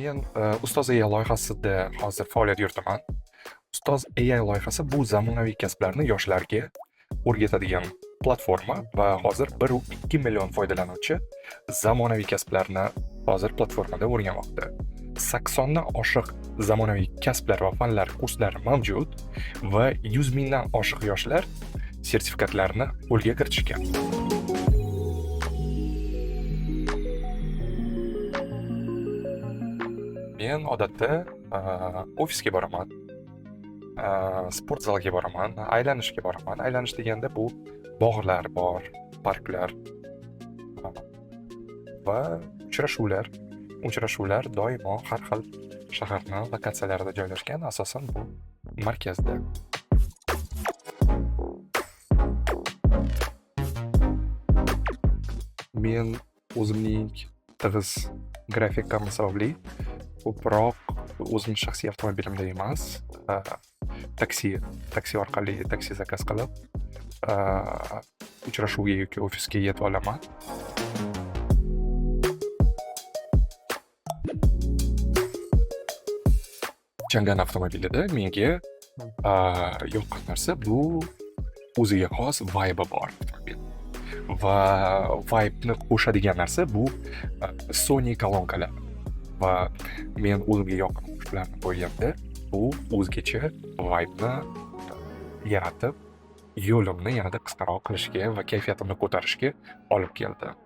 Men Ustoz AI loyihasida hozir faoliyat yuritaman. Ustoz AI loyihasi bu zamonaviy kasblarni yoshlarga o'rgatadigan platforma va hozir 1,2 million foydalanuvchi zamonaviy kasblarni hozir platformada o'rganmoqda. 80 dan oshiq zamonaviy kasblar va fanlar kurslari mavjud va 100 mingdan oshiq yoshlar sertifikatlarni qo'lga kiritishgan. Men odatda ofisga boraman, sport zalga boraman, aylanishga boraman. Aylanish deganda bu bog'lar bor, parklar va uchrashuvlar. Uchrashuvlar doimo har xil shaharni lokatsiyalarida joylashgan, asosan bu markazda. Men o'zimning tig'iz grafikam sababli ko'proq o'zimni shaxsiy avtomobilimda emas, taksi orqali taksi zakaz qilib, uchrashuvga yoki ofisga yetib olaman. Changan avtomobilida menga yoqqan narsa bu o'ziga xos vibe bor avtomobil. Va vibe'ni qo'shadigan narsa bu Sony kolonkalar. Va men o'zimga yoqqan qo'shiqlarni qo'yganda bu o'zgacha vibe'ni yaratib, yo'limni yanada qisqaroq qilishga va kayfiyatimni ko'tarishga olib keldi.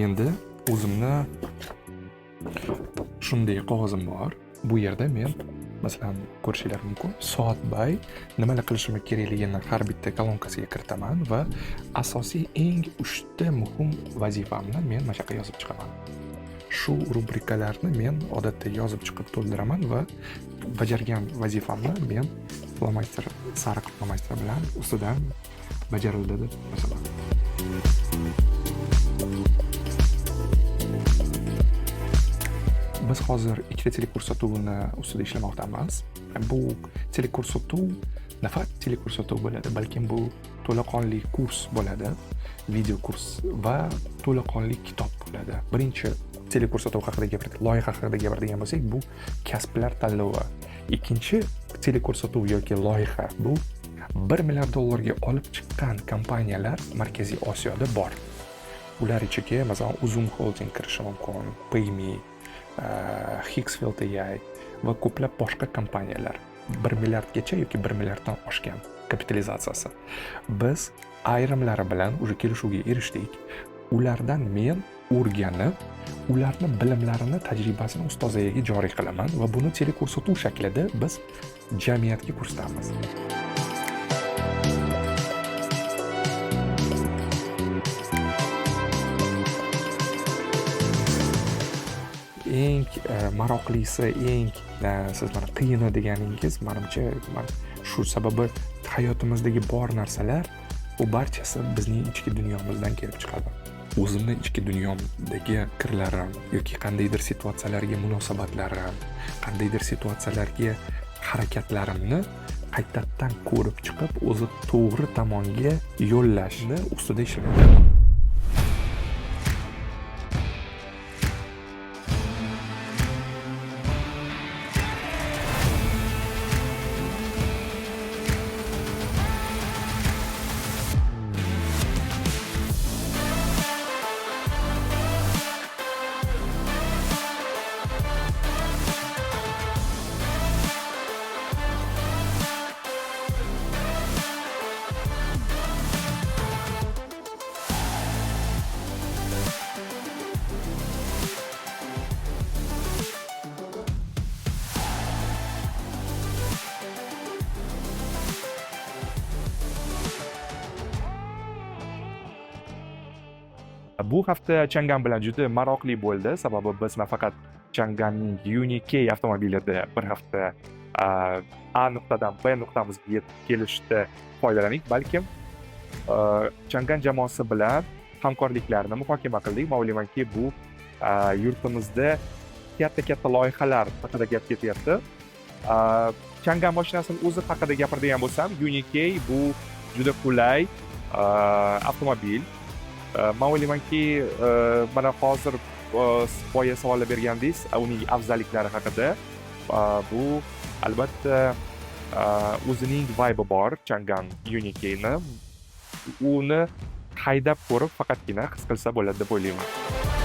Menda o'zimni shunday qog'ozim bor. Bu yerda men, masalan, ko'rishinglar mumkin, soatbay nimalar qilishim kerakligini har bitta kolonkasiga kiritaman va asosiy eng 3 ta muhim vazifamni men mana shu yoqqa yozib chiqaman. Shu rubrikalarni men odatda yozib chiqib to'ldiraman va bajargan vazifamni men flomaster, sariq flomaster bilan ustidan bajarildi deb yozaman. Biz hozir ikkita teleko'rsatuvni ustida ishlamoqdamiz. Bu teleko'rsatuv nafaqat teleko'rsatuv bo'ladi, balkim bu to'laqonli kurs bo'ladi, video kurs va to'laqonli kitob bo'ladi. Birinchi teleko'rsatuv haqida gapirdik, loyiha haqida gapiradigan bo'lsak, bu kasblar tanlovi. Ikkinchi teleko'rsatuv yoki loyiha bu 1 milliard dollarga olib chiqqan kompaniyalar Markaziy Osiyoda bor. Ular ichiga, masalan, Uzum Holding kirishi mumkin, Payme, Higgsfield AI va ko'plab boshqa kompaniyalar 1 milliardgacha yoki 1 milliarddan oshgan kapitalizatsiyasi. Biz ayrimlari bilan уже kelishuvga erishdik. Ulardan men o'rganib, ularni bilimlarini, tajribasini Ustoz AIga joriy qilaman va buni teleko'rsatuv shaklida biz jamiyatga ko'rsatamiz. Eng maroqlisi, eng siz mana qiyini deganingiz, manimcha, shu sababi hayotimizdagi bor narsalar bu barchasi bizning ichki dunyomizdan kelib chiqadi. O'zimni ichki dunyomdagi fikrlarim yoki qandaydir situatsiyalarga munosabatlarim, qandaydir situatsiyalarga harakatlarimni qaytadan ko'rib chiqib, o'zi to'g'ri tomonga yo'llashni ustida ishlamoqdaman. Bu hafta Changan bilan juda maroqli bo'ldi, sababi biz nafaqat Changanning UNI K avtomobilida bir hafta A nuqtadan B nuqtamizga yetib kelishda foydalandik, balkim Changan jamoasi bilan hamkorliklarni muhokama qildik. Man o'ylaymanki, bu yurtimizda katta katta loyihalar haqida gap ketyapti. Changan mashinasini o'zi haqida gapiradigan bo'lsam, UNI K bu juda qulay avtomobil. Man o'ylaymanki, mana hozir boya savollar bergandingiz uning afzalliklari haqida. Bu albatta o'zining vibe bor Changan UNI Kni. Uni haydab ko'rib faqatgina his qilsa bo'ladi deb o'ylayman.